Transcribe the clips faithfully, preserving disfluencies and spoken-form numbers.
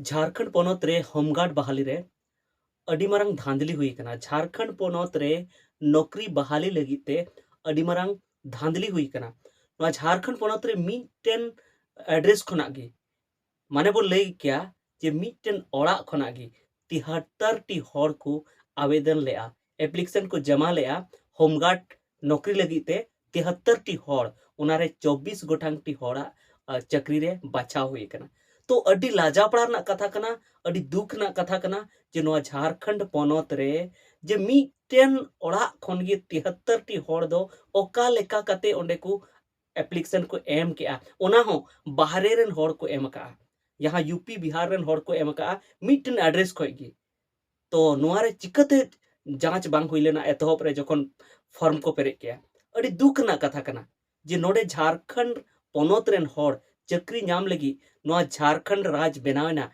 ᱡᱷᱟᱲᱠᱷᱚᱸᱰ ᱯᱚᱱᱚᱛ ᱨᱮ ᱦᱳᱢᱜᱟᱨᱰ ᱵᱟᱦᱟᱞᱤ ᱨᱮ ᱟᱹᱰᱤ ᱢᱟᱨᱟᱝ ᱫᱷᱟᱸᱫᱽᱞᱤ ᱦᱩᱭ ᱟᱠᱟᱱᱟ᱾ ᱡᱷᱟᱲᱠᱷᱚᱸᱰ ᱯᱚᱱᱚᱛ ᱨᱮ ᱱᱚᱠᱨᱤ ᱵᱟᱦᱟᱞᱤ ᱞᱟᱹᱜᱤᱫ ᱛᱮ ᱟᱹᱰᱤ ᱢᱟᱨᱟᱝ ᱫᱷᱟᱸᱫᱽᱞᱤ ᱦᱩᱭ ᱟᱠᱟᱱᱟ᱾ ᱱᱚᱣᱟ ᱡᱷᱟᱲᱠᱷᱚᱸᱰ ᱯᱚᱱᱚᱛ ᱨᱮ ᱢᱤᱫᱴᱮᱱ ᱮᱰᱨᱮᱥ ᱠᱷᱚᱱᱟᱜ ᱜᱮ, ᱢᱟᱱᱮ ᱵᱚᱱ ᱞᱟᱹᱭ ᱠᱮᱭᱟ ᱡᱮ ᱢᱤᱫᱴᱮᱱ ᱚᱲᱟᱜ ᱠᱷᱚᱱᱟᱜ ᱜᱮ ᱛᱤᱦᱟᱛᱛᱚᱨ ᱴᱤ ᱦᱚᱲ ᱠᱚ ᱟᱵᱮᱫᱚᱱ ᱞᱮᱜᱼᱟ, ᱮᱯᱞᱤᱠᱮᱥᱚᱱ ᱠᱚ ᱡᱚᱢᱟ ᱞᱮᱜᱼᱟ ᱦᱳᱢᱜᱟᱨᱰ ᱱᱚᱠᱨᱤ ᱞᱟᱹᱜᱤᱫ ᱛᱮ᱾ ᱛᱤᱦᱟᱛᱛᱚᱨ ᱴᱤ ᱦᱚᱲ, ᱚᱱᱟᱨᱮ ᱪᱚᱵᱵᱤᱥ ᱜᱚᱴᱟᱝ ᱴᱤ ᱦᱚᱲᱟᱜ ᱟ, ᱪᱟᱹᱠᱨᱤ ᱨᱮ ᱵᱟᱪᱷᱟᱣ ᱦᱩᱭ ᱟᱠᱟᱱᱟ᱾ ᱛᱚ ᱟᱹᱰᱤ ᱞᱟᱡᱟᱯᱟᱲᱟ ᱨᱮᱱᱟᱜ ᱠᱟᱛᱷᱟ ᱠᱟᱱᱟ, ᱟᱹᱰᱤ ᱫᱩᱠ ᱨᱮᱱᱟᱜ ᱠᱟᱛᱷᱟ ᱠᱟᱱᱟ ᱡᱮ ᱱᱚᱣᱟ ᱡᱷᱟᱲᱠᱷᱚᱸᱰ ᱯᱚᱱᱚᱛ ᱨᱮ ᱡᱮ ᱢᱤᱫᱴᱮᱱ ᱚᱲᱟᱜ ᱠᱷᱚᱱ ᱜᱮ ᱛᱤᱦᱟᱛᱛᱚᱨ ᱴᱤ ᱦᱚᱲ ᱫᱚ ᱚᱠᱟ ᱞᱮᱠᱟ ᱠᱟᱛᱮ ᱚᱸᱰᱮ ᱠᱚ ᱮᱯᱞᱤᱠᱮᱥᱚᱱ ᱠᱚ ᱮᱢ ᱠᱮᱜᱼᱟ, ᱚᱱᱟ ᱦᱚᱸ ᱵᱟᱦᱨᱮ ᱨᱮᱱ ᱦᱚᱲ ᱠᱚ ᱮᱢ ᱟᱠᱟᱜᱼᱟ, ᱡᱟᱦᱟᱸ ᱭᱩ ᱯᱤ ᱵᱤᱦᱟᱨ ᱨᱮᱱ ᱦᱚᱲ ᱠᱚ ᱮᱢ ᱟᱠᱟᱜᱼᱟ ᱢᱤᱫᱴᱮᱱ ᱮᱰᱨᱮᱥ ᱠᱷᱚᱡ ᱜᱮ᱾ ᱛᱚ ᱱᱚᱣᱟ ᱨᱮ ᱪᱤᱠᱟᱹᱛᱮ ᱡᱟᱸᱪ ᱵᱟᱝ ᱦᱩᱭ ᱞᱮᱱᱟ ᱮᱛᱚᱦᱚᱵ ᱨᱮ ᱡᱚᱠᱷᱚᱱ ᱯᱷᱚᱨᱢ ᱠᱚ ᱯᱮᱨᱮᱡ ᱠᱮᱜᱼᱟ? ᱟᱹᱰᱤ ᱫᱩᱠ ᱨᱮᱱᱟᱜ ᱠᱟᱛᱷᱟ ᱠᱟᱱᱟ ᱡᱮ ᱱᱚᱰᱮ ᱡᱷᱟᱲᱠᱷᱚᱸᱰ ᱯᱚᱱᱚᱛ ᱨᱮᱱ ᱦᱚᱲ ᱪᱟᱹᱠᱨᱤ ᱧᱟᱢ ᱞᱟᱹᱜᱤᱫ ᱱᱚᱣᱟ ᱡᱷᱟᱲᱠᱷᱚᱸᱰ ᱨᱟᱡᱽ ᱵᱮᱱᱟᱣ ᱮᱱᱟ᱾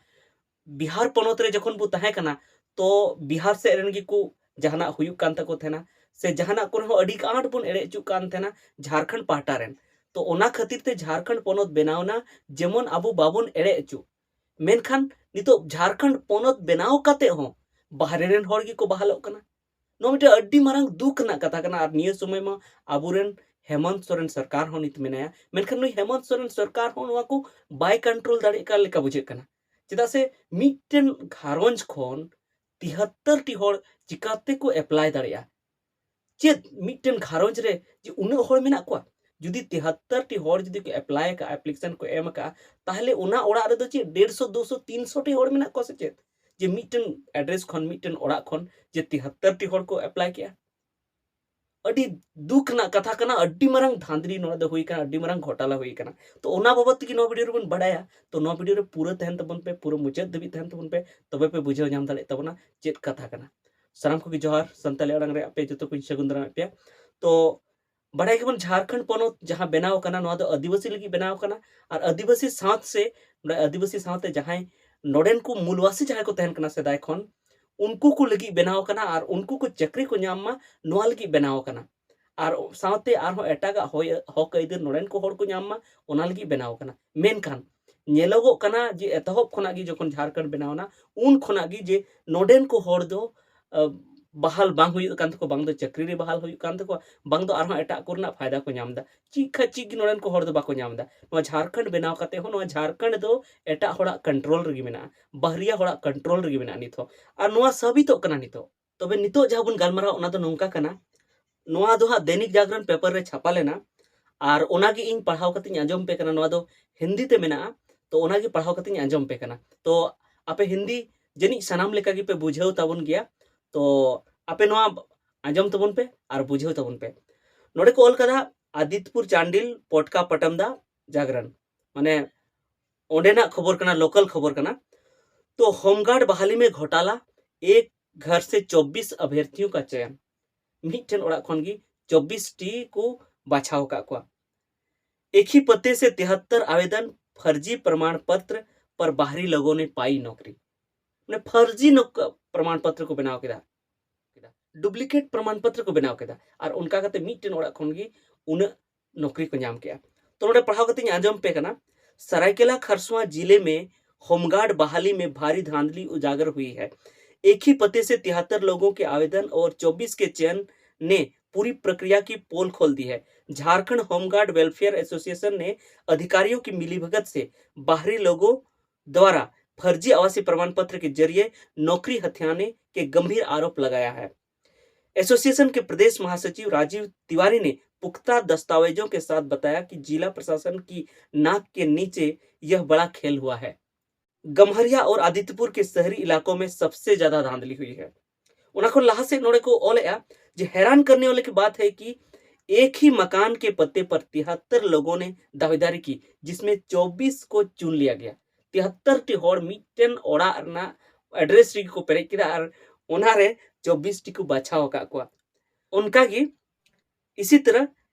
ᱵᱤᱦᱟᱨ ᱯᱚᱱᱚᱛ ᱨᱮ ᱡᱚᱠᱷᱚᱱ ᱵᱚ ᱛᱟᱦᱮᱸ ᱠᱟᱱᱟ, ᱛᱚ ᱵᱤᱦᱟᱨ ᱥᱮᱫ ᱨᱮᱱ ᱜᱮᱠᱚ ᱡᱟᱦᱟᱱᱟᱜ ᱦᱩᱭᱩᱜ ᱠᱟᱱ ᱛᱟᱠᱚ ᱛᱟᱦᱮᱱᱟ, ᱥᱮ ᱡᱟᱦᱟᱱᱟᱜ ᱠᱚᱨᱮ ᱦᱚᱸ ᱟᱹᱰᱤ ᱟᱸᱴ ᱵᱚᱱ ᱮᱲᱮ ᱦᱚᱪᱚᱜ ᱠᱟᱱ ᱛᱟᱦᱮᱱᱟ ᱡᱷᱟᱲᱠᱷᱚᱸᱰ ᱯᱟᱦᱴᱟ ᱨᱮᱱ᱾ ᱛᱚ ᱚᱱᱟ ᱠᱷᱟᱹᱛᱤᱨ ᱛᱮ ᱡᱷᱟᱲᱠᱷᱚᱸᱰ ᱯᱚᱱᱚᱛ ᱵᱮᱱᱟᱣ ᱮᱱᱟ, ᱡᱮᱢᱚᱱ ᱟᱵᱚ ᱵᱟᱵᱚᱱ ᱮᱲᱮ ᱦᱚᱪᱚᱜ᱾ ᱢᱮᱱᱠᱷᱟᱱ ᱱᱤᱛᱚᱜ ᱡᱷᱟᱲᱠᱷᱚᱸᱰ ᱯᱚᱱᱚᱛ ᱵᱮᱱᱟᱣ ᱠᱟᱛᱮ ᱦᱚᱸ ᱵᱟᱦᱨᱮ ᱨᱮᱱ ᱦᱚᱲ ᱜᱮᱠᱚ ᱵᱟᱦᱟᱞᱚᱜ ᱠᱟᱱᱟ᱾ ᱱᱚᱣᱟ ᱢᱤᱫᱴᱮᱱ ᱟᱹᱰᱤ ᱢᱟᱨᱟᱝ ᱫᱩᱠ ᱨᱮᱱᱟᱜ ᱠᱟᱛᱷᱟ ᱠᱟᱱᱟ᱾ ᱟᱨ ᱱᱤᱭᱟᱹ ᱥᱚᱢᱚᱭ ᱢᱟ ᱟᱵᱚᱨᱮᱱ ᱦᱮᱢᱚᱱᱛ ᱥᱚᱨᱮᱱ ᱥᱚᱨᱠᱟᱨ ᱦᱚᱸ ᱱᱤᱛ ᱢᱮᱱᱟᱭᱟ, ᱢᱮᱱᱠᱷᱟᱱ ᱱᱩᱭ ᱦᱮᱢᱚᱱᱛ ᱥᱚᱨᱮᱱ ᱥᱚᱨᱠᱟᱨ ᱦᱚᱸ ᱱᱚᱣᱟ ᱠᱚ ᱵᱟᱭ ᱠᱚᱱᱴᱨᱳᱞ ᱫᱟᱲᱮᱭᱟᱜ ᱠᱟᱱ ᱞᱮᱠᱟ ᱵᱩᱡᱷᱟᱹᱜ ᱠᱟᱱᱟ᱾ ᱪᱮᱫᱟᱜ ᱥᱮ ᱢᱤᱫᱴᱮᱱ ᱜᱷᱟᱨᱚᱸᱡᱽ ᱠᱷᱚᱱ ᱛᱤᱦᱟᱛᱛᱚᱨ ᱴᱤ ᱦᱚᱲ ᱪᱤᱠᱟᱛᱮ ᱠᱚ ᱮᱯᱞᱟᱭ ᱫᱟᱲᱮᱭᱟᱜᱼᱟ? ᱪᱮᱫ ᱢᱤᱫᱴᱮᱱ ᱜᱷᱟᱨᱚᱸᱡᱽ ᱨᱮ ᱡᱮ ᱩᱱᱟᱹᱜ ᱦᱚᱲ ᱢᱮᱱᱟᱜ ᱠᱚᱣᱟ? ᱡᱩᱫᱤ ᱛᱤᱦᱟᱛᱛᱚᱨ ᱴᱤ ᱦᱚᱲ ᱡᱩᱫᱤ ᱠᱚ ᱮᱯᱞᱟᱭ ᱟᱠᱟᱫᱼᱟ, ᱮᱯᱞᱤᱠᱮᱥᱚᱱ ᱠᱚ ᱮᱢ ᱟᱠᱟᱫᱼᱟ, ᱛᱟᱦᱚᱞᱮ ᱚᱱᱟ ᱚᱲᱟᱜ ᱨᱮᱫᱚ ᱪᱮᱫ ᱰᱮᱲᱥᱚ, ᱫᱩᱥᱚ, ᱛᱤᱱᱥᱚ ᱴᱤ ᱦᱚᱲ ᱢᱮᱱᱟᱜ ᱠᱚᱣᱟ ᱥᱮ ᱪᱮᱫ? ᱡᱮ ᱢᱤᱫᱴᱮᱱ ᱮᱰᱨᱮᱥ ᱠᱷᱚᱱ, ᱢᱤᱫᱴᱮᱱ ᱚᱲᱟᱜ ᱠᱷᱚᱱ ᱡᱮ ᱛᱤᱦᱟᱛᱛᱚᱨ ᱴᱤ ᱦᱚᱲ ᱠᱚ ᱮᱯᱞᱟᱭ ᱠᱮᱜᱼᱟ᱾ ᱟᱹᱰᱤ ᱫᱩᱠ ᱨᱮᱱᱟᱜ ᱠᱟᱛᱷᱟ ᱠᱟᱱᱟ, ᱟᱹᱰᱤ ᱢᱟᱨᱟᱝ ᱫᱷᱟᱸᱫᱽᱨᱤ ᱱᱚᱣᱟ ᱫᱚ ᱦᱩᱭ ᱠᱟᱱᱟ, ᱟᱹᱰᱤ ᱢᱟᱨᱟᱝ ᱜᱷᱚᱴᱟᱞᱟ ᱦᱩᱭ ᱠᱟᱱᱟ᱾ ᱛᱚ ᱚᱱᱟ ᱵᱟᱵᱚᱫ ᱛᱮᱜᱮ ᱱᱚᱣᱟ ᱵᱷᱤᱰᱤᱭᱳ ᱨᱮᱵᱚᱱ ᱵᱟᱲᱟᱭᱟ᱾ ᱛᱚ ᱱᱚᱣᱟ ᱵᱷᱤᱰᱤᱭᱳ ᱨᱮ ᱯᱩᱨᱟᱹ ᱛᱟᱦᱮᱱ ᱛᱟᱵᱚᱱ ᱯᱮ, ᱯᱩᱨᱟᱹ ᱢᱩᱪᱟᱹᱫ ᱫᱷᱟᱹᱵᱤᱡ ᱛᱟᱦᱮᱱ ᱛᱟᱵᱚᱱ ᱯᱮ, ᱛᱚᱵᱮ ᱯᱮ ᱵᱩᱡᱷᱟᱹᱣ ᱧᱟᱢ ᱫᱟᱲᱮᱭᱟᱜ ᱛᱟᱵᱚᱱᱟ ᱪᱮᱫ ᱠᱟᱛᱷᱟ ᱠᱟᱱᱟ᱾ ᱥᱟᱱᱟᱢ ᱠᱚᱜᱮ ᱡᱚᱦᱟᱨ, ᱥᱟᱱᱛᱟᱲᱤ ᱟᱲᱟᱝ ᱨᱮ ᱟᱯᱮ ᱡᱚᱛᱚ ᱠᱚᱧ ᱥᱟᱹᱜᱩᱱ ᱫᱟᱨᱟᱢᱮᱫ ᱯᱮᱭᱟ᱾ ᱛᱚ ᱵᱟᱲᱟᱭ ᱜᱮᱵᱚᱱ ᱡᱷᱟᱲᱠᱷᱚᱸᱰ ᱯᱚᱱᱚᱛ ᱡᱟᱦᱟᱸ ᱵᱮᱱᱟᱣ ᱠᱟᱱᱟ, ᱱᱚᱣᱟ ᱫᱚ ᱟᱹᱫᱤᱵᱟᱹᱥᱤ ᱞᱟᱹᱜᱤᱫ ᱵᱮᱱᱟᱣ ᱠᱟᱱᱟ᱾ ᱟᱨ ᱟᱹᱫᱤᱵᱟᱹᱥᱤ ᱥᱟᱶᱛᱮ ᱥᱮ ᱱᱚᱰᱮ ᱟᱹᱫᱤᱵᱟᱹᱥᱤ ᱥᱟᱶᱛᱮ ᱡᱟᱦᱟᱸᱭ ᱱᱚᱰᱮᱱ ᱠᱚ ᱢᱩᱞᱣᱟᱥᱤ ᱡᱟᱦᱟᱸᱭ ᱠᱚ ᱛᱟᱦᱮᱱ ᱠᱟᱱᱟ ᱥᱮᱫᱟᱭ ᱠᱷᱚᱱ, ᱩᱱᱠᱩ ᱠᱚ ᱞᱟᱹᱜᱤᱫ ᱵᱮᱱᱟᱣ ᱠᱟᱱᱟ ᱟᱨ ᱩᱱᱠᱩ ᱠᱚ ᱪᱟᱹᱠᱨᱤ ᱠᱚ ᱧᱟᱢ ᱢᱟ, ᱱᱚᱣᱟ ᱞᱟᱹᱜᱤᱫ ᱵᱮᱱᱟᱣ ᱠᱟᱱᱟ᱾ ᱟᱨ ᱥᱟᱶᱛᱮ ᱟᱨᱦᱚᱸ ᱮᱴᱟᱜᱟᱜ ᱦᱚᱭ, ᱦᱚᱠ ᱟᱹᱭᱫᱟᱹᱨ ᱱᱚᱰᱮᱱ ᱠᱚ ᱦᱚᱲ ᱠᱚ ᱧᱟᱢ ᱢᱟ, ᱚᱱᱟ ᱞᱟᱹᱜᱤᱫ ᱵᱮᱱᱟᱣ ᱠᱟᱱᱟ᱾ ᱢᱮᱱᱠᱷᱟᱱ ᱧᱮᱞᱚᱜᱚᱜ ᱠᱟᱱᱟ ᱡᱮ ᱮᱛᱚᱦᱚᱵ ᱠᱷᱚᱱᱟᱜ ᱜᱮ ᱡᱚᱠᱷᱚᱱ ᱡᱷᱟᱲᱠᱷᱚᱸᱰ ᱵᱮᱱᱟᱣ ᱮᱱᱟ, ᱩᱱ ᱠᱷᱚᱱᱟᱜ ᱜᱮ ᱡᱮ ᱱᱚᱰᱮᱱ ᱠᱚ ᱦᱚᱲ ᱫᱚ, ᱟ, ᱵᱟᱦᱟᱞ ᱵᱟᱝ ᱦᱩᱭᱩᱜ ᱠᱟᱱ ᱛᱟᱠᱚᱣᱟ, ᱵᱟᱝ ᱫᱚ ᱪᱟᱹᱠᱨᱤ ᱨᱮ ᱵᱟᱦᱟᱞ ᱦᱩᱭᱩᱜ ᱠᱟᱱ ᱛᱟᱠᱚᱣᱟ, ᱵᱟᱝ ᱫᱚ ᱟᱨᱦᱚᱸ ᱮᱴᱟᱜ ᱠᱚᱨᱮᱱᱟᱜ ᱯᱷᱟᱭᱫᱟ ᱠᱚ ᱧᱟᱢ ᱮᱫᱟ᱾ ᱪᱮᱫ ᱠᱷᱟᱡ ᱪᱮᱫ ᱜᱮ ᱱᱚᱰᱮᱱ ᱠᱚ ᱦᱚᱲ ᱫᱚ ᱵᱟᱠᱚ ᱧᱟᱢ ᱮᱫᱟ᱾ ᱱᱚᱣᱟ ᱡᱷᱟᱲᱠᱷᱚᱸᱰ ᱵᱮᱱᱟᱣ ᱠᱟᱛᱮ ᱦᱚᱸ ᱱᱚᱣᱟ ᱡᱷᱟᱲᱠᱷᱚᱸᱰ ᱫᱚ ᱮᱴᱟᱜ ᱦᱚᱲᱟᱜ ᱠᱚᱱᱴᱨᱳᱞ ᱨᱮᱜᱮ ᱢᱮᱱᱟᱜᱼᱟ, ᱵᱟᱦᱨᱤᱭᱟ ᱦᱚᱲᱟᱜ ᱠᱚᱱᱴᱨᱳᱞ ᱨᱮᱜᱮ ᱢᱮᱱᱟᱜᱼᱟ ᱱᱤᱛ ᱦᱚᱸ᱾ ᱟᱨ ᱱᱚᱣᱟ ᱥᱟᱵᱤᱛᱚᱜ ᱠᱟᱱᱟ ᱱᱤᱛᱚᱜ᱾ ᱛᱚᱵᱮ ᱱᱤᱛᱚᱜ ᱡᱟᱦᱟᱸ ᱵᱚᱱ ᱜᱟᱞᱢᱟᱨᱟᱣ, ᱚᱱᱟ ᱫᱚ ᱱᱚᱝᱠᱟ ᱠᱟᱱᱟ, ᱱᱚᱣᱟ ᱫᱚ ᱦᱟᱸᱜ ᱫᱮᱱᱤᱠ ᱡᱟᱜᱽᱨᱚᱱ ᱯᱮᱯᱟᱨ ᱨᱮ ᱪᱷᱟᱯᱟ ᱞᱮᱱᱟ, ᱟᱨ ᱚᱱᱟᱜᱮ ᱤᱧ ᱯᱟᱲᱦᱟᱣ ᱠᱟᱛᱮᱧ ᱟᱸᱡᱚᱢ ᱯᱮ ᱠᱟᱱᱟ᱾ ᱱᱚᱣᱟ ᱫᱚ ᱦᱤᱱᱫᱤ ᱛᱮ ᱢᱮᱱᱟᱜᱼᱟ, ᱛᱚ ᱚᱱᱟᱜᱮ ᱯᱟᱲᱦᱟᱣ ᱠᱟᱛᱮᱧ ᱟᱸᱡᱚᱢ ᱯᱮ ᱠᱟᱱᱟ᱾ ᱛᱚ ᱟᱯᱮ ᱦᱤᱱᱫᱤ ᱡᱟᱹᱱᱤᱡ ᱥᱟᱱᱟᱢ ᱞᱮᱠᱟ ᱜᱮᱯᱮ ᱵᱩᱡᱷᱟᱹᱣ ᱛᱟᱵᱚᱱ ᱜᱮᱭᱟ, ᱛᱚ ᱟᱯᱮ ᱱᱚᱣᱟ ᱟᱸᱡᱚᱢ ᱛᱟᱵᱚᱱ ᱯᱮ ᱟᱨ ᱵᱩᱡᱷᱟᱹᱣ ᱛᱟᱵᱚᱱ ᱯᱮ᱾ ᱱᱚᱰᱮ ᱠᱚ ᱚᱞ ᱠᱟᱫᱟ, ᱟᱫᱤᱛᱯᱩᱨ ᱪᱟᱱᱰᱤᱞ ᱯᱚᱴᱠᱟ ᱯᱟᱴᱟᱢᱫᱟ ᱡᱟᱜᱽᱨᱚᱱ, ᱢᱟᱱᱮ ᱚᱸᱰᱮᱱᱟᱜ ᱠᱷᱚᱵᱚᱨ ᱠᱟᱱᱟ, ᱞᱳᱠᱟᱞ ᱠᱷᱚᱵᱚᱨ ᱠᱟᱱᱟ᱾ ᱛᱚ ᱦᱳᱢᱜᱟᱨᱰ ᱵᱟᱦᱟᱞᱤ ᱢᱮ ᱜᱷᱚᱴᱟᱞᱟ, ᱮᱠ ᱜᱷᱟᱨ ᱥᱮ ᱪᱚᱵᱵᱤᱥ ᱟᱵᱷᱭᱟᱨᱛᱷᱤᱭᱳ ᱠᱟ ᱪᱚᱭᱚᱱ, ᱢᱤᱫᱴᱮᱱ ᱚᱲᱟᱜ ᱠᱷᱚᱱ ᱜᱮ ᱪᱚᱵᱵᱤᱥ ᱴᱤ ᱠᱚ ᱵᱟᱪᱷᱟᱣ ᱟᱠᱟᱫ ᱠᱚᱣᱟ᱾ ᱮᱠ ᱦᱤ ᱯᱟᱛᱮ ᱥᱮ ᱛᱤᱦᱟᱛᱛᱚᱨ ᱟᱵᱮᱫᱚᱱ ᱯᱷᱟᱨᱡᱤ ᱯᱨᱚᱢᱟᱬ ᱯᱚᱛᱨ ᱯᱟᱨ ᱵᱟᱦᱨᱤ ᱞᱳᱜᱳ ᱱᱮ ᱯᱟᱭᱤ ᱱᱚᱠᱨᱤ, ᱢᱟᱱᱮ ᱯᱷᱟᱨᱡᱤ ᱱᱚᱠ-, ᱯᱨᱚᱢᱟᱬ ᱯᱚᱛᱨ ᱠᱚ ᱵᱮᱱᱟᱣ ᱠᱮᱫᱟ, ᱰᱩᱯᱞᱤᱠᱮᱴ ᱯᱨᱚᱢᱟᱬ ᱯᱚᱛᱨ ᱠᱚ ᱵᱮᱱᱟᱣ ᱠᱮᱫᱟ, ᱟᱨ ᱚᱱᱠᱟ ᱠᱟᱛᱮ ᱢᱤᱫᱴᱮᱱ ᱚᱲᱟᱜ ᱠᱷᱚᱱ ᱜᱮ ᱩᱱᱟᱹᱜ ᱱᱚᱠᱨᱤ ᱠᱚ ᱧᱟᱢ ᱠᱮᱜᱼᱟ᱾ ᱛᱚ ᱱᱚᱰᱮ ᱯᱟᱲᱦᱟᱣ ᱠᱟᱛᱮᱧ ᱟᱸᱡᱚᱢ ᱯᱮ ᱠᱟᱱᱟ, ᱥᱟᱨᱟᱭᱠᱮᱞᱟ ᱠᱷᱟᱨᱥᱚᱣᱟ ᱡᱤᱞᱮ ᱢᱮ ᱦᱳᱢᱜᱟᱨᱰ ᱵᱟᱦᱟᱞᱤ ᱢᱮ ᱵᱷᱟᱨᱤ ᱫᱷᱟᱸᱫᱷᱞᱤ ᱩᱡᱟᱜᱟᱨ ᱦᱩᱭ ᱦᱟᱭ, ᱮᱠ ᱦᱤ ᱯᱟᱛᱮ ᱥᱮ ᱛᱤᱦᱟᱛᱛᱚᱨ ᱞᱳᱜᱳ ᱠᱮ ᱟᱵᱮᱫᱚᱱ ᱚᱨ ᱪᱚᱵᱵᱤᱥ ᱠᱮ ᱪᱮᱭᱚᱱ ᱱᱮ ᱯᱩᱨᱤ ᱯᱨᱚᱠᱨᱤᱭᱟ ᱠᱤ ᱯᱳᱞ ᱠᱷᱳᱞ ᱫᱤ ᱦᱟᱭ, ᱡᱷᱟᱨᱠᱷᱚᱸᱰ ᱦᱳᱢᱜᱟᱨᱰ ᱣᱮᱞᱯᱷᱮᱭᱟᱨ ᱮᱥᱳᱥᱤᱭᱮᱥᱚᱱ ᱱᱮ ᱟᱫᱷᱤᱠᱟᱨᱤᱭᱳ ᱠᱤ ᱢᱤᱞᱤᱵᱷᱚᱜᱚᱛ ᱥᱮ ᱵᱟᱦᱨᱤ ᱞᱳᱜᱳ ᱫᱣᱟᱨᱟ ᱯᱷᱟᱨᱡᱤ ᱟᱣᱟᱥᱤ ᱯᱨᱚᱢᱟᱬ ᱯᱚᱛᱨ ᱠᱮ ᱡᱟᱨᱤᱭᱮ ᱱᱚᱠᱨᱤ ᱦᱟᱛᱷᱭᱟᱱᱮ ᱠᱮ ᱜᱚᱢᱵᱷᱤᱨ ᱟᱨᱳᱯ ᱞᱟᱜᱟᱭᱟ ᱦᱟᱭ᱾ ᱮᱥᱳᱥᱤᱭᱮᱥᱚᱱ ᱠᱮ ᱯᱨᱚᱫᱮᱥ ᱢᱟᱦᱟᱥᱚᱪᱤᱵ ᱨᱟᱡᱤᱵ ᱛᱤᱣᱟᱨᱤ ᱱᱮ ᱯᱩᱠᱷᱛᱟ ᱫᱟᱥᱛᱟᱣᱮᱡᱚ ᱠᱮ ᱥᱟᱛᱷ ᱵᱟᱛᱟᱭᱟ ᱠᱤ ᱡᱤᱞᱟ ᱯᱨᱚᱥᱟᱥᱚᱱ ᱠᱤ ᱱᱟᱠ ᱠᱮ ᱱᱤᱪᱮ ᱭᱟᱦ ᱵᱟᱲᱟ ᱠᱷᱮᱞ ᱦᱩᱣᱟ ᱦᱟᱭ᱾ ᱜᱟᱢᱦᱟᱨᱤᱭᱟ ᱚᱨ ᱟᱫᱤᱛᱭᱚᱯᱩᱨ ᱠᱮ ᱥᱟᱦᱨᱤ ᱤᱞᱟᱠᱳ ᱢᱮ ᱥᱚᱵᱥᱮ ᱡᱟᱫᱟ ᱫᱷᱟᱸᱫᱷᱞᱤ ᱦᱩᱭ ᱦᱟᱭ᱾ ᱚᱱᱟ ᱠᱷᱚᱱ ᱞᱟᱦᱟ ᱥᱮᱫ ᱱᱚᱰᱮ ᱠᱚ ᱚᱞᱮᱜᱼᱟ ᱡᱮ ᱦᱮᱨᱟᱱ ᱠᱟᱨᱱᱮ ᱣᱟᱞᱮ ᱠᱤ ᱵᱟᱛ ᱦᱟᱭ ᱠᱤ ᱮᱠ ᱦᱤ ᱢᱟᱠᱟᱱ ᱠᱮ ᱯᱟᱛᱮ ᱯᱟᱨ ᱛᱤᱦᱟᱛᱛᱚᱨ ᱞᱳᱜᱳ ᱱᱮ ᱫᱟᱣᱮᱫᱟᱨᱤ ᱠᱤ ᱡᱤᱥᱢᱮ ᱪᱚᱵᱵᱤᱥ ᱠᱳ ᱪᱩᱱ ᱞᱤᱭᱟ ᱜᱮᱭᱟ᱾ ᱛᱤᱦᱟᱛᱛᱚᱨ ᱴᱤ ᱦᱚᱲ ᱢᱤᱫᱴᱮᱱ ᱚᱲᱟᱜ ᱨᱮᱱᱟᱜ ᱮᱰᱨᱮᱥ ᱨᱮᱜᱮ ᱠᱚ ᱯᱮᱨᱮᱡ ᱠᱮᱫᱟ ᱟᱨ ᱚᱱᱟᱨᱮ ᱪᱚᱵᱵᱤᱥ ᱴᱤ ᱠᱚ ᱵᱟᱪᱷᱟᱣ ᱟᱠᱟᱫ ᱠᱚᱣᱟ᱾ ᱚᱱᱠᱟᱜᱮ ᱤᱥᱤ ᱛᱚᱨᱟ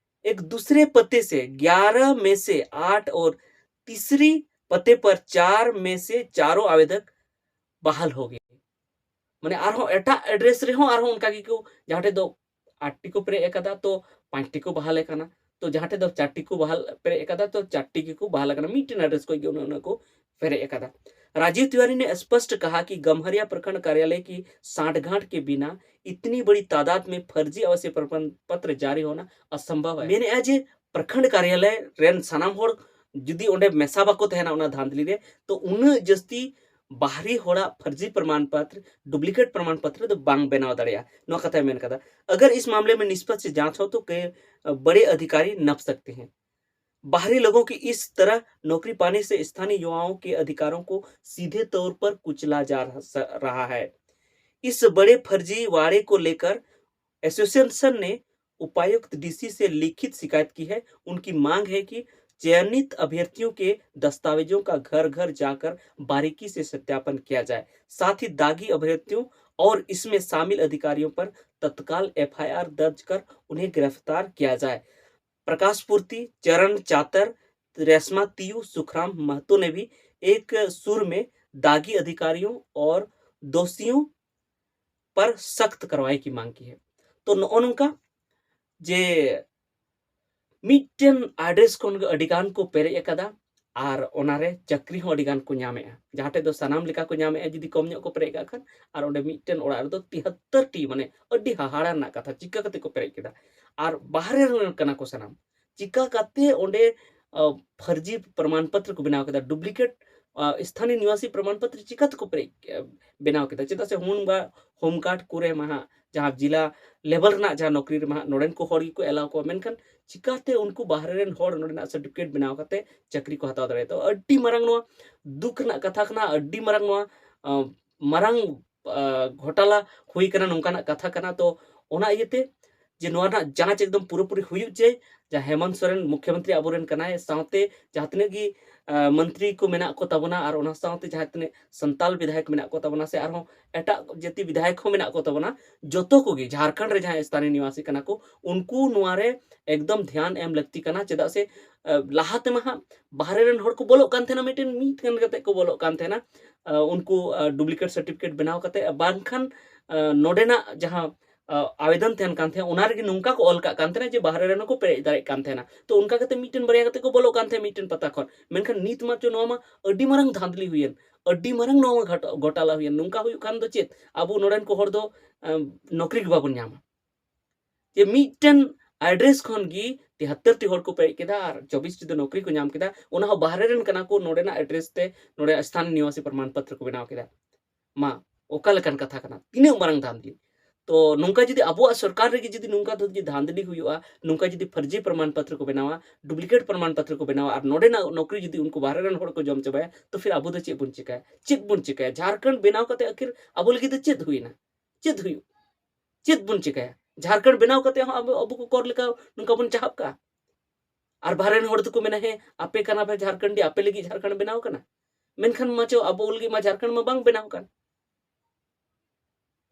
ᱮᱠ ᱫᱩᱥᱨᱮ ᱯᱟᱛᱮ ᱥᱮ ᱜᱭᱟᱨᱟ ᱢᱮ ᱥᱮ ᱟᱴ ᱚᱨ ᱛᱤᱥᱨᱤ ᱯᱟᱛᱮ ᱯᱟᱨ ᱪᱟᱨ ᱢᱮ ᱥᱮ ᱪᱟᱨᱳ ᱟᱵᱮᱫᱚᱠ ᱵᱟᱦᱟᱞ ᱦᱳ ᱜᱮ᱾ ᱢᱟᱱᱮ ᱟᱨᱦᱚᱸ ᱮᱴᱟᱜ ᱮᱰᱨᱮᱥ ᱨᱮᱦᱚᱸ ᱟᱨᱦᱚᱸ ᱚᱱᱠᱟ ᱜᱮᱠᱚ, ᱡᱟᱦᱟᱸ ᱴᱷᱮᱡ ᱫᱚ ᱟᱴ ᱴᱤ ᱠᱚ ᱯᱮᱨᱮᱡ ᱟᱠᱟᱫᱟ, ᱛᱚ ᱯᱟᱸᱪ ᱴᱤ ᱠᱚ ᱵᱟᱦᱟᱞᱮ ᱠᱟᱱᱟ᱾ ᱛᱚ ᱡᱟᱦᱟᱸ ᱴᱷᱮᱱ ᱫᱚ ᱪᱟᱨᱴᱤ ᱠᱚ ᱵᱟᱦᱟᱞ ᱯᱮᱨᱮᱡ ᱟᱠᱟᱫᱟ, ᱛᱚ ᱪᱟᱨᱴᱤ ᱜᱮᱠᱚ ᱵᱟᱦᱟᱞ ᱟᱠᱟᱱᱟ, ᱢᱤᱫᱴᱮᱱ ᱟᱰᱨᱮᱥ ᱠᱷᱚᱱ ᱜᱮ ᱩᱱᱟᱹᱜ ᱩᱱᱟᱹᱜ ᱠᱚ ᱯᱮᱨᱮᱡ ᱟᱠᱟᱫᱟ᱾ राजीव तिवारी ने स्पष्ट कहा कि गम्हरिया प्रखंड कार्यालय की सांठगांठ के बिना इतनी बड़ी तादाद में फर्जी आवासीय प्रमाण पत्र जारी होना असंभव है। ᱢᱮᱱᱮᱫᱼᱟ ᱡᱮ ᱯᱨᱚᱠᱷᱚᱸᱰ ᱠᱟᱨᱭᱟᱞᱚᱭ ᱨᱮᱱ ᱥᱟᱱᱟᱢ ᱦᱚᱲ ᱡᱩᱫᱤ ᱚᱸᱰᱮ ᱢᱮᱥᱟ ᱵᱟᱠᱚ ᱛᱟᱦᱮᱱᱟ ᱚᱱᱟ ᱫᱷᱟᱸᱫᱞᱤ ᱨᱮ, ᱛᱚ ᱩᱱᱟᱹᱜ ᱡᱟᱹᱥᱛᱤ ᱵᱟᱦᱨᱤ ᱦᱚᱲᱟᱜ ᱯᱷᱟᱨᱡᱤ ᱯᱨᱚᱢᱟᱱ ᱯᱚᱛᱨ, ᱰᱩᱯᱞᱤᱠᱮᱴ ᱯᱨᱚᱢᱟᱱ ᱯᱚᱛᱨ ᱫᱚ ᱵᱟᱝ ᱵᱮᱱᱟᱣ ᱫᱟᱲᱮᱭᱟᱜᱼᱟ᱾ ᱱᱚᱣᱟ ᱠᱟᱛᱷᱟᱭ ᱢᱮᱱ ᱠᱟᱫᱟ, अगर इस मामले में निष्पक्ष जांच हो तो कई बड़े अधिकारी नप सकते हैं। बाहरी लोगों की इस तरह नौकरी पाने से स्थानीय युवाओं के अधिकारों को सीधे तौर पर कुचला जा रहा है। इस बड़े फर्जीवाड़े को लेकर एसोसिएशन ने उपायुक्त डीसी से लिखित शिकायत की है। उनकी मांग है कि चयनित अभ्यर्थियों के दस्तावेजों का घर घर जाकर बारीकी से सत्यापन किया जाए। साथ ही दागी अभ्यर्थियों और इसमें शामिल अधिकारियों पर तत्काल एफआईआर दर्ज कर उन्हें गिरफ्तार किया जाए। प्रकाश पूर्ति, चरण चातर, रेशमा तीयू, सुखराम महतो ने भी एक सुर में दागी अधिकारियों और दोषियों पर सख्त कार्रवाई की मांग की है। ᱛᱚ ᱱᱚᱜᱼᱚ ᱱᱚᱝᱠᱟ ᱡᱮ ᱢᱤᱫᱴᱮᱱ ᱟᱰᱨᱮᱥ ᱠᱷᱚᱱ ᱜᱮ ᱟᱹᱰᱤ ᱜᱟᱱ ᱠᱚ ᱯᱮᱨᱮᱡ ᱟᱠᱟᱫᱟ ᱟᱨ ᱚᱱᱟᱨᱮ ᱪᱟᱹᱠᱨᱤ ᱦᱚᱸ ᱟᱹᱰᱤ ᱜᱟᱱ ᱠᱚ ᱧᱟᱢᱮᱜᱼᱟ, ᱡᱟᱦᱟᱸ ᱴᱷᱮᱡ ᱫᱚ ᱥᱟᱱᱟᱢ ᱞᱮᱠᱟ ᱠᱚ ᱧᱟᱢᱮᱜᱼᱟ ᱡᱩᱫᱤ ᱠᱚᱢ ᱧᱚᱜ ᱠᱚ ᱯᱮᱨᱮᱡ ᱠᱟᱜ ᱠᱷᱟᱱ᱾ ᱟᱨ ᱚᱸᱰᱮ ᱢᱤᱫᱴᱮᱱ ᱚᱲᱟᱜ ᱨᱮᱫᱚ ᱛᱤᱦᱟᱛᱛᱚᱨ ᱴᱤ, ᱢᱟᱱᱮ ᱟᱹᱰᱤ ᱦᱟᱦᱟᱲᱟ ᱨᱮᱱᱟᱜ ᱠᱟᱛᱷᱟ, ᱪᱤᱠᱟ ᱠᱟᱛᱮ ᱠᱚ ᱯᱮᱨᱮᱡ ᱠᱮᱫᱟ? ᱟᱨ ᱵᱟᱦᱨᱮ ᱨᱮᱱ ᱠᱟᱱᱟ ᱠᱚ ᱥᱟᱱᱟᱢ, ᱪᱤᱠᱟ ᱠᱟᱛᱮ ᱚᱸᱰᱮ ᱯᱷᱟᱨᱡᱤ ᱯᱨᱚᱢᱟᱱ ᱯᱚᱛᱨᱚ ᱠᱚ ᱵᱮᱱᱟᱣ ᱠᱮᱫᱟ, ᱰᱩᱯᱞᱤᱠᱮᱴ ᱥᱛᱷᱟᱱᱤᱭ ᱱᱤᱣᱟᱥᱤ ᱯᱨᱚᱢᱟᱱ ᱯᱚᱛᱨᱚ ᱪᱤᱠᱟ ᱛᱮᱠᱚ ᱯᱮᱨᱮᱡ ᱵᱮᱱᱟᱣ ᱠᱮᱫᱟ? ᱪᱮᱫᱟᱜ ᱥᱮ ᱦᱳᱢ ᱜᱟᱨᱰ ᱠᱚᱨᱮ ᱢᱟ ᱦᱟᱸᱜ ᱡᱟᱦᱟᱸ ᱡᱤᱞᱟ ᱞᱮᱵᱮᱞ ᱨᱮᱱᱟᱜ ᱡᱟᱦᱟᱸ ᱱᱚᱠᱨᱤ ᱨᱮᱢᱟ ᱦᱟᱸᱜ ᱱᱚᱰᱮᱱ ᱠᱚ ᱦᱚᱲ ᱜᱮᱠᱚ ᱮᱞᱟᱣ ᱠᱚᱣᱟ, ᱢᱮᱱᱠᱷᱟᱱ ᱪᱤᱠᱟᱛᱮ ᱩᱱᱠᱩ ᱵᱟᱦᱨᱮ ᱨᱮᱱ ᱦᱚᱲ ᱱᱚᱰᱮᱱᱟᱜ ᱥᱟᱨᱴᱤᱯᱷᱤᱠᱮᱴ ᱵᱮᱱᱟᱣ ᱠᱟᱛᱮ ᱪᱟᱹᱠᱨᱤ ᱠᱚ ᱦᱟᱛᱟᱣ ᱫᱟᱲᱮᱭᱟᱜᱼᱟ? ᱛᱚ ᱟᱹᱰᱤ ᱢᱟᱨᱟᱝ ᱱᱚᱣᱟ ᱫᱩᱠ ᱨᱮᱱᱟᱜ ᱠᱟᱛᱷᱟ ᱠᱟᱱᱟ, ᱟᱹᱰᱤ ᱢᱟᱨᱟᱝ ᱱᱚᱣᱟ ᱢᱟᱨᱟᱝ ᱜᱷᱚᱴᱟᱞᱟ ᱦᱩᱭ ᱠᱟᱱᱟ, ᱱᱚᱝᱠᱟᱱᱟᱜ ᱠᱟᱛᱷᱟ ᱠᱟᱱᱟ᱾ ᱛᱚ ᱚᱱᱟ ᱤᱭᱟᱹᱛᱮ ᱡᱮ ᱱᱚᱣᱟ ᱨᱮᱱᱟᱜ ᱡᱟᱸᱪ ᱮᱠᱫᱚᱢ ᱯᱩᱨᱟᱹᱯᱩᱨᱤ ᱦᱩᱭᱩᱜ ᱪᱟᱹᱭ, ᱡᱟᱦᱟᱸ ᱦᱮᱢᱚᱱᱛ ᱥᱚᱨᱮᱱ ᱢᱩᱠᱷᱭᱚᱢᱚᱱᱛᱨᱤ ᱟᱵᱚᱨᱮᱱ ᱠᱟᱱᱟᱭ, ᱥᱟᱶᱛᱮ ᱡᱟᱦᱟᱸ ᱛᱤᱱᱟᱹᱜ ᱜᱮ ᱢᱚᱱᱛᱨᱤ ᱠᱚ ᱢᱮᱱᱟᱜ ᱠᱚ ᱛᱟᱵᱚᱱᱟ ᱟᱨ ᱚᱱᱟ ᱥᱟᱶᱛᱮ ᱡᱟᱦᱟᱸ ᱛᱤᱱᱟᱹᱜ ᱥᱟᱱᱛᱟᱞ ᱵᱤᱫᱷᱟᱭᱚᱠ ᱢᱮᱱᱟᱜ ᱠᱚ ᱛᱟᱵᱚᱱᱟ ᱥᱮ ᱟᱨᱦᱚᱸ ᱮᱴᱟᱜ ᱡᱟᱹᱛᱤ ᱵᱤᱫᱷᱟᱭᱚᱠ ᱦᱚᱸ ᱢᱮᱱᱟᱜ ᱠᱚ ᱛᱟᱵᱚᱱᱟ, ᱡᱚᱛᱚ ᱠᱚᱜᱮ ᱡᱷᱟᱲᱠᱷᱚᱸᱰ ᱨᱮ ᱡᱟᱦᱟᱸᱭ ᱥᱛᱷᱟᱱᱤᱭ ᱱᱤᱣᱟᱥᱤ ᱠᱟᱱᱟ ᱠᱚ, ᱩᱱᱠᱩ ᱱᱚᱣᱟ ᱨᱮ ᱮᱠᱫᱚᱢ ᱫᱷᱮᱭᱟᱱ ᱮᱢ ᱞᱟᱹᱠᱛᱤ ᱠᱟᱱᱟ᱾ ᱪᱮᱫᱟᱜ ᱥᱮ ᱞᱟᱦᱟ ᱛᱮᱢᱟ ᱦᱟᱸᱜ ᱵᱟᱦᱨᱮ ᱨᱮᱱ ᱦᱚᱲ ᱠᱚ ᱵᱚᱞᱚᱜ ᱠᱟᱱ ᱛᱟᱦᱮᱱᱟ, ᱢᱤᱫᱴᱮᱱ ᱢᱤᱫ ᱜᱟᱱ ᱠᱟᱛᱮ ᱠᱚ ᱵᱚᱞᱚᱜ ᱠᱟᱱ ᱛᱟᱦᱮᱱᱟ, ᱩᱱᱠᱩ ᱰᱩᱯᱞᱤᱠᱮᱴ ᱥᱟᱨᱴᱤᱯᱷᱤᱠᱮᱴ ᱵᱮᱱᱟᱣ ᱠᱟᱛᱮ, ᱵᱟᱝᱠᱷᱟᱱ ᱱᱚᱰᱮᱱᱟᱜ ᱡᱟᱦᱟᱸ ᱟᱵᱮᱫᱚᱱ ᱛᱟᱦᱮᱱ ᱠᱟᱱ ᱛᱟᱦᱮᱸᱱᱟ, ᱚᱱᱟ ᱨᱮᱜᱮ ᱱᱚᱝᱠᱟ ᱠᱚ ᱚᱞ ᱠᱟᱜ ᱠᱟᱱ ᱛᱟᱦᱮᱸᱱᱟ ᱡᱮ ᱵᱟᱦᱨᱮ ᱨᱮᱱ ᱦᱚᱸᱠᱚ ᱯᱮᱨᱮᱡ ᱫᱟᱲᱮᱭᱟᱜ ᱠᱟᱱ ᱛᱟᱦᱮᱸᱱᱟ᱾ ᱛᱚ ᱚᱱᱠᱟ ᱠᱟᱛᱮ ᱢᱤᱫᱴᱮᱱ ᱵᱟᱨᱭᱟ ᱠᱟᱛᱮ ᱠᱚ ᱵᱚᱞᱚᱜ ᱠᱟᱱ ᱛᱟᱦᱮᱸᱱᱟ ᱢᱤᱫᱴᱮᱱ ᱯᱟᱛᱟ ᱠᱷᱚᱱ᱾ ᱢᱮᱱᱠᱷᱟᱱ ᱱᱤᱛ ᱢᱟ ᱪᱚ ᱱᱚᱣᱟ ᱢᱟ ᱟᱹᱰᱤ ᱢᱟᱨᱟᱝ ᱫᱷᱟᱸᱫᱽᱞᱤ ᱦᱩᱭᱮᱱ, ᱟᱹᱰᱤ ᱢᱟᱨᱟᱝ ᱱᱚᱣᱟ ᱢᱟ ᱜᱷᱟᱴ-, ᱜᱷᱚᱴᱟᱞᱟ ᱦᱩᱭᱮᱱ᱾ ᱱᱚᱝᱠᱟ ᱦᱩᱭᱩᱜ ᱠᱷᱟᱱ ᱫᱚ ᱪᱮᱫ ᱟᱵᱚ ᱱᱚᱰᱮᱱ ᱠᱚ ᱦᱚᱲ ᱫᱚ ᱮᱢ, ᱱᱚᱠᱨᱤ ᱜᱮ ᱵᱟᱵᱚᱱ ᱧᱟᱢᱟ? ᱡᱮ ᱢᱤᱫᱴᱮᱱ ᱟᱰᱨᱮᱥ ᱠᱷᱚᱱ ᱜᱮ ᱛᱤᱦᱟᱛᱛᱚᱨ ᱴᱤ ᱦᱚᱲ ᱠᱚ ᱯᱮᱨᱮᱡ ᱠᱮᱫᱟ ᱟᱨ ᱪᱚᱵᱵᱤᱥ ᱴᱤ ᱫᱚ ᱱᱚᱠᱨᱤ ᱠᱚ ᱧᱟᱢ ᱠᱮᱫᱟ᱾ ᱚᱱᱟ ᱦᱚᱸ ᱵᱟᱦᱨᱮ ᱨᱮᱱ ᱠᱟᱱᱟ ᱠᱚ, ᱱᱚᱰᱮᱱᱟᱜ ᱟᱰᱨᱮᱥ ᱛᱮ ᱱᱚᱰᱮ ᱥᱛᱷᱟᱱᱤ ᱱᱤᱣᱟᱥᱤ ᱯᱨᱚᱢᱟᱱ ᱯᱚᱛᱨᱚ ᱠᱚ ᱵᱮᱱᱟᱣ ᱠᱮᱫᱟ᱾ ᱢᱟ, ᱚᱠᱟ ᱞᱮᱠᱟᱱ ᱠᱟᱛᱷᱟ ᱠᱟᱱᱟ? ᱛᱤᱱᱟᱹᱜ ᱢᱟᱨᱟᱝ ᱫᱷᱟᱸᱫᱽᱞᱤ! ᱛᱚ ᱱᱚᱝᱠᱟ ᱡᱩᱫᱤ ᱟᱵᱚᱣᱟᱜ ᱥᱚᱨᱠᱟᱨ ᱨᱮᱜᱮ ᱡᱩᱫᱤ ᱱᱚᱝᱠᱟ ᱫᱷᱟᱸᱫᱽᱞᱤ ᱦᱩᱭᱩᱜᱼᱟ, ᱱᱚᱝᱠᱟ ᱡᱩᱫᱤ ᱯᱷᱟᱨᱡᱤ ᱯᱨᱚᱢᱟᱱ ᱯᱚᱛᱨᱚ ᱠᱚ ᱵᱮᱱᱟᱣᱟ, ᱰᱩᱯᱞᱤᱠᱮᱴ ᱯᱨᱚᱢᱟᱱ ᱯᱚᱛᱨᱚ ᱠᱚ ᱵᱮᱱᱟᱣᱟ, ᱟᱨ ᱱᱚᱰᱮᱱᱟᱜ ᱱᱚᱠᱨᱤ ᱡᱩᱫᱤ ᱩᱱᱠᱩ ᱵᱟᱦᱨᱮ ᱨᱮᱱ ᱦᱚᱲ ᱠᱚ ᱡᱚᱢ ᱪᱟᱵᱟᱭᱟ, ᱛᱚ ᱯᱷᱤᱨ ᱟᱵᱚ ᱫᱚ ᱪᱮᱫ ᱵᱚᱱ ᱪᱤᱠᱟᱹᱭᱟ? ᱪᱮᱫ ᱵᱚᱱ ᱪᱤᱠᱟᱹᱭᱟ? ᱡᱷᱟᱨᱠᱷᱚᱸᱰ ᱵᱮᱱᱟᱣ ᱠᱟᱛᱮ ᱟᱹᱠᱷᱤᱨ ᱟᱵᱚ ᱞᱟᱹᱜᱤᱫ ᱫᱚ ᱪᱮᱫ ᱦᱩᱭᱱᱟ? ᱪᱮᱫ ᱦᱩᱭᱩᱜ? ᱪᱮᱫ ᱵᱚᱱ ᱪᱤᱠᱟᱹᱭᱟ? ᱡᱷᱟᱨᱠᱷᱚᱸᱰ ᱵᱮᱱᱟᱣ ᱠᱟᱛᱮ ᱦᱚᱸ ᱟᱵᱚ, ᱟᱵᱚ ᱠᱚ ᱠᱚᱨ ᱞᱮᱠᱟ ᱱᱚᱝᱠᱟ ᱵᱚᱱ ᱪᱟᱦᱟᱵ ᱠᱟᱜᱼᱟ᱾ ᱟᱨ ᱵᱟᱦᱨᱮ ᱨᱮᱱ ᱦᱚᱲ ᱫᱚᱠᱚ ᱢᱮᱱᱟ, "ᱦᱮᱸ, ᱟᱯᱮ ᱠᱟᱱᱟ ᱯᱮ ᱡᱷᱟᱨᱠᱷᱚᱸᱰᱤ, ᱟᱯᱮ ᱞᱟᱹᱜᱤᱫ ᱡᱷᱟᱨᱠᱷᱚᱸᱰ ᱵᱮᱱᱟᱣ ᱠᱟᱱᱟ?" ᱢᱮᱱᱠᱷᱟᱱ ᱢᱟ ᱪᱚ ᱟᱵᱚ ᱞᱟᱹᱜᱤᱫ ᱢᱟ ᱡᱷᱟᱨᱠᱷᱚᱸᱰ ᱢᱟ ᱵᱟᱝ ᱵᱮᱱᱟᱣ ᱠᱟᱱ,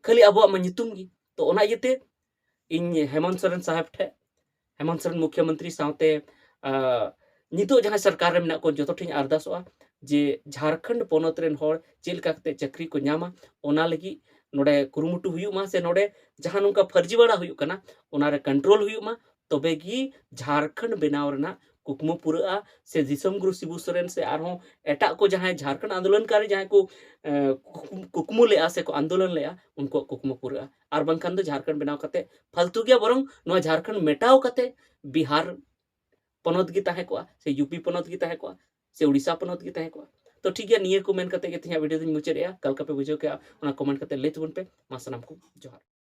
ᱠᱷᱟᱹᱞᱤ ᱟᱵᱚᱣᱟᱜ ᱢᱟ ᱧᱩᱛᱩᱢ ᱜᱮ᱾ ᱛᱚ ᱚᱱᱟ ᱤᱭᱟᱹᱛᱮ ᱤᱧ ᱦᱮᱢᱚᱱᱛ ᱥᱚᱨᱮᱱ ᱥᱟᱦᱮᱵᱽ ᱴᱷᱮᱱ, ᱦᱮᱢᱚᱱᱛ ᱥᱚᱨᱮᱱ ᱢᱩᱠᱷᱭᱚᱢᱚᱱᱛᱨᱤ ᱥᱟᱶᱛᱮ, ᱟ, ᱱᱤᱛᱚᱜ ᱡᱟᱦᱟᱸᱭ ᱥᱚᱨᱠᱟᱨ ᱨᱮ ᱢᱮᱱᱟᱜ ᱠᱚ, ᱡᱚᱛᱚ ᱴᱷᱮᱱ ᱤᱧ ᱟᱨᱫᱟᱥᱚᱜᱼᱟ ᱡᱮ ᱡᱷᱟᱨᱠᱷᱚᱸᱰ ᱯᱚᱱᱚᱛ ᱨᱮᱱ ᱦᱚᱲ ᱪᱮᱫ ᱞᱮᱠᱟ ᱠᱟᱛᱮ ᱪᱟᱹᱠᱨᱤ ᱠᱚ ᱧᱟᱢᱟ, ᱚᱱᱟ ᱞᱟᱹᱜᱤᱫ ᱱᱚᱰᱮ ᱠᱩᱨᱩᱢᱩᱴᱩ ᱦᱩᱭᱩᱜ ᱢᱟ, ᱥᱮ ᱱᱚᱰᱮ ᱡᱟᱦᱟᱸ ᱱᱚᱝᱠᱟ ᱯᱷᱟᱹᱨᱡᱤ ᱵᱟᱲᱟ ᱦᱩᱭᱩᱜ ᱠᱟᱱᱟ, ᱚᱱᱟ ᱨᱮ ᱠᱚᱱᱴᱨᱳᱞ ᱦᱩᱭᱩᱜ ᱢᱟ᱾ ᱛᱚᱵᱮ ᱜᱮ ᱡᱷᱟᱨᱠᱷᱚᱸᱰ ᱵᱮᱱᱟᱣ ᱨᱮᱱᱟᱜ ᱠᱩᱠᱢᱩ ᱯᱩᱨᱟᱹᱜᱼᱟ, ᱥᱮ ᱫᱤᱥᱚᱢ ᱜᱩᱨᱩ ᱥᱤᱵᱩ ᱥᱚᱨᱮᱱ ᱥᱮ ᱟᱨᱦᱚᱸ ᱮᱴᱟᱜ ᱠᱚ ᱡᱟᱦᱟᱸᱭ ᱡᱷᱟᱨᱠᱷᱚᱸᱰ ᱟᱱᱫᱳᱞᱚᱱᱠᱟᱨᱤ ᱡᱟᱦᱟᱸᱭ ᱠᱚ, ᱮ, ᱠᱩᱠᱢᱩ, ᱠᱩᱠᱢᱩ ᱞᱮᱜᱼᱟ ᱥᱮ ᱠᱚ ᱟᱱᱫᱳᱞᱚᱱ ᱞᱮᱜᱼᱟ, ᱩᱱᱠᱩᱣᱟᱜ ᱠᱩᱠᱢᱩ ᱯᱩᱨᱟᱹᱜᱼᱟ᱾ ᱟᱨ ᱵᱟᱝᱠᱷᱟᱱ ᱫᱚ ᱡᱷᱟᱨᱠᱷᱚᱸᱰ ᱵᱮᱱᱟᱣ ᱠᱟᱛᱮ ᱯᱷᱟᱞᱛᱩ ᱜᱮᱭᱟ, ᱵᱚᱨᱚᱝ ᱱᱚᱣᱟ ᱡᱷᱟᱨᱠᱷᱚᱸᱰ ᱢᱮᱴᱟᱣ ᱠᱟᱛᱮ ᱵᱤᱦᱟᱨ ᱯᱚᱱᱚᱛ ᱜᱮ ᱛᱟᱦᱮᱸ ᱠᱚᱜᱼᱟ, ᱥᱮ ᱭᱩ ᱯᱤ ᱯᱚᱱᱚᱛ ᱜᱮ ᱛᱟᱦᱮᱸ ᱠᱚᱜᱼᱟ, ᱥᱮ ᱩᱲᱤᱥᱥᱟ ᱯᱚᱱᱚᱛ ᱜᱮ ᱛᱟᱦᱮᱸ ᱠᱚᱜᱼᱟ᱾ ᱛᱚ ᱴᱷᱤᱠ ᱜᱮᱭᱟ, ᱱᱤᱭᱟᱹ ᱠᱚ ᱢᱮᱱ ᱠᱟᱛᱮ ᱜᱮ ᱛᱮᱦᱮᱧᱟᱜ ᱵᱷᱤᱰᱤᱭᱳ ᱫᱚᱧ ᱢᱩᱪᱟᱹᱫ ᱮᱜᱼᱟ᱾ ᱚᱠᱟ ᱞᱮᱠᱟ ᱯᱮ ᱵᱩᱡᱷᱟᱹᱣ ᱠᱮᱜᱼᱟ, ᱚᱱᱟ ᱠᱚᱢᱮᱱᱴ ᱠᱟᱛᱮ ᱞᱟᱹᱭ ᱛᱟᱵᱚᱱ ᱯᱮ᱾ ᱢᱟ, ᱥᱟᱱᱟᱢ ᱠᱚ ᱡᱚᱦᱟᱨ᱾